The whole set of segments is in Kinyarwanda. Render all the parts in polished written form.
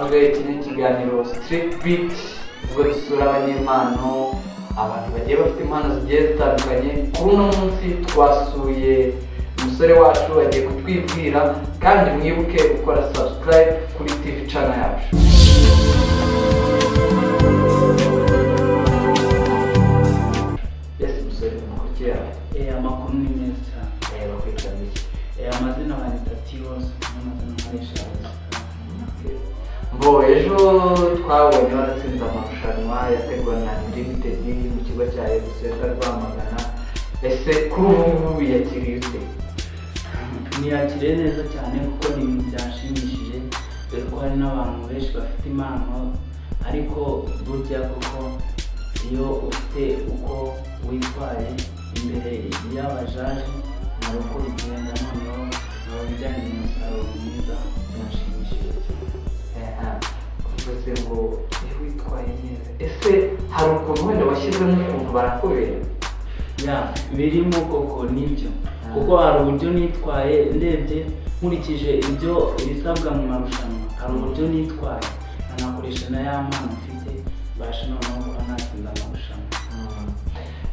Nk'ibisanzwe iki ni ikiganiro Street Beat, ubwo dusura abanyempano, abantu bagiye bafite impano zigiye zitandukanye. Kuri uno munsi twasuye umusore wacu, agiye kutwibwira, kandi mwibuke gukora subscribe kuri TV channel yacu. Yes, musore, amakuru yawe? Amakuru ni meza cyane. Bakwita iki? Amazina banyita T-Rose, n'amazina nkoresha muzika. Ngo ejo twabonye waratsinze amarushanwa yateguwe na Unlimited mu kigo cya Ebucenta Rwamagana. Ese kuri ubu ngubu wiyakiriye ute? Niyakiriye neza cyane kuko ni ibintu byanshimishije, dore ko hari n'abantu benshi bafite impano, ariko burya kuko iyo ufite uko witwaye imbere y'abajaje hari uko bigenda, noneho biba bijyanye umusaruro mwiza, byanshimishije cyane. Uvuze ngo iyo witwaye neza, ese hari ukuntu wenda washyizemo ukuntu barakubera? Ya, birimo koko nibyo, kuko hari uburyo nitwaye ndebye nkurikije ibyo ibisabwa mu marushanwa, hari uburyo nitwaye nkanakoresha na ya mpano mfite, mbasha noneho kuba natsinda amarushanwa.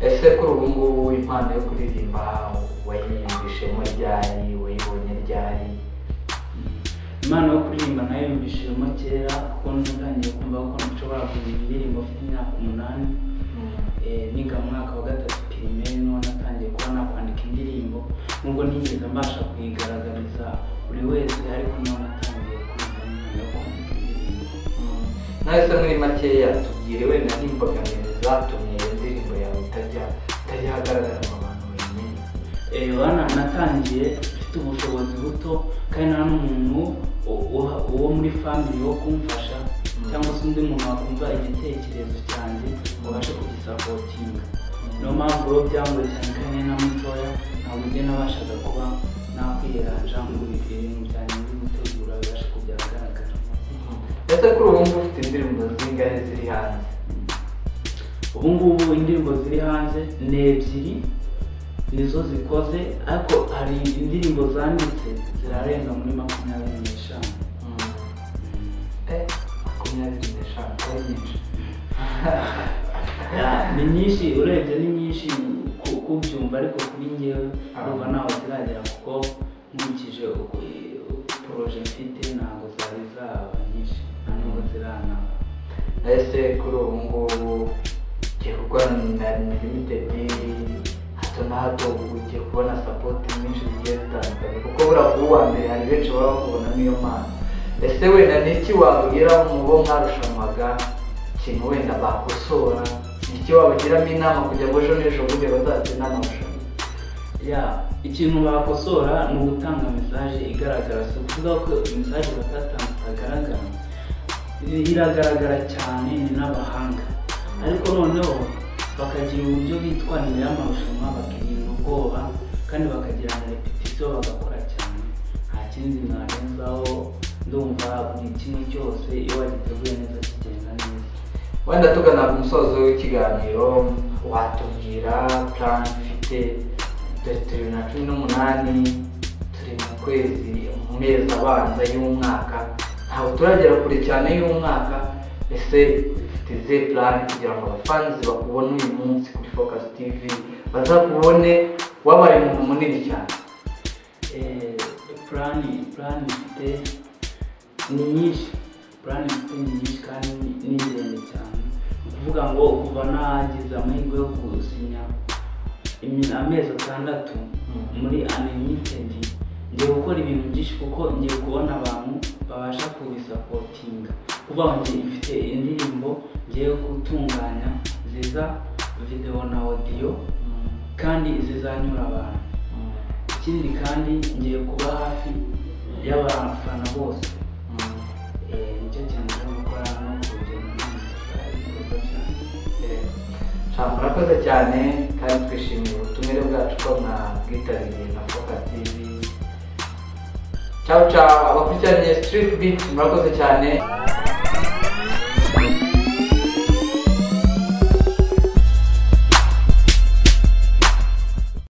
Ese kuri ubu ngubu impano yo kuririmba wayiyumvishemo ryari, wayibonye ryari? Impano yo kuririmba nayo yumvishijemo kera, kuko natangiye kumva ko nshobora kuririmba indirimbo mfite imyaka 8. Niga mu mwaka wa 3 primaire niho natangiye kuba nakwandika indirimbo, nubwo ntigeze mbasha kuyigaragariza buri wese, ariko niho natangiye kumva impano yo kwandika indirimbo. Nahise muri makeya tubwire wenda nk'imbogamizi zatumye iyo ndirimbo yawe itajya ahagaragara mu bantu bayimenye. Bana, natangiye mfite ubushobozi buto, kandi nta n'umuntu wo muri family wo kumfasha cyangwa se undi muntu wakumva igitekerezo cyanjye ngo abashe kugisapotinga. Niyo mpamvu rero byangoye cyane, kandi na mutoya ntabwo njye nabashaga kuba nakwiyeranja ngo ibintu byanjye ndi gutegura bibashe kujya ahagaragara. Ese kuri ubu ngubu ufite indirimbo zingahe ziri hanze? Ubu ngubu indirimbo ziri hanze ni 2 nizo zikoze, ariko hari indirimbo zanditse zirarenga muri 25. 25 ari nyinshi. Ni nyinshi, urebye ni nyinshi kubyumva, ariko kuri njyewe urumva ntaho ziragera, kuko nkurikije poroje mfite ntabwo zari zaba nyinshi, nta nubwo ziranaba. Ese kuri ubu ngubu ugiye gukorana na Unlimited hato na hato, ugiye kubona sapoti nyinshi zigiye zitandukanye, kuko buriya kuba uwa mbere hari benshi baba bakubonamo iyo mpano. Ese wenda ni iki wabwira mu bo mwarushanwaga, ikintu wenda bakosora, ni iki wabagiramo inama kugira ngo ejo n'ejo bundi bazatsinde amarushanwa? Ya, ikintu bakosora ni ugutanga mesaje igaragara. Si ukuvuga ko mesaje batatanze itagaragara, iragaragara cyane, ni n'abahanga, ariko noneho bakagira uburyo bitwara imbere y'amarushanwa, bakirinda ubwoba, kandi bakagira na repetition, bagakora cyane. Nta kindi narenzaho, ndumva buri kimwe cyose iyo wagiteguye neza kigenda neza. Wenda tugana ku musozo w'ikiganiro, watubwira plan ufite? Turi 2018, turi mu kwezi, mu mezi abanza y'umwaka, ntabwo turagera kure cyane y'umwaka. Ese ufite izihe plan kugira ngo abafanzi bakubone uyu munsi kuri Focus TV, bazakubone wabaye umuntu munini cyane? Plan mfite ni nyinshi, plan mfite ni nyinshi kandi ni ndende cyane. Ni ukuvuga ngo kuva nagize amahirwe yo gusinya amezi 6 muri Unlimited, ngiye gukora ibintu byinshi, kuko ngiye kubona abantu babasha kubisapotinga. Kuva ngiye mfite indirimbo ngiye gutunganya ziza video na audio, kandi zizanyura abantu. Ikindi kandi ngiye kuba hafi y'abafana bose. Nicyo kintu ngiye gukora no kugenda ibikorwa byanjye. Murakoze cyane, kandi twishimiye ubutumire bwacu ko mwabwitabiriye na Focus TV. Ciao ciao, abakurikiranye Street Beat, murakoze cyane.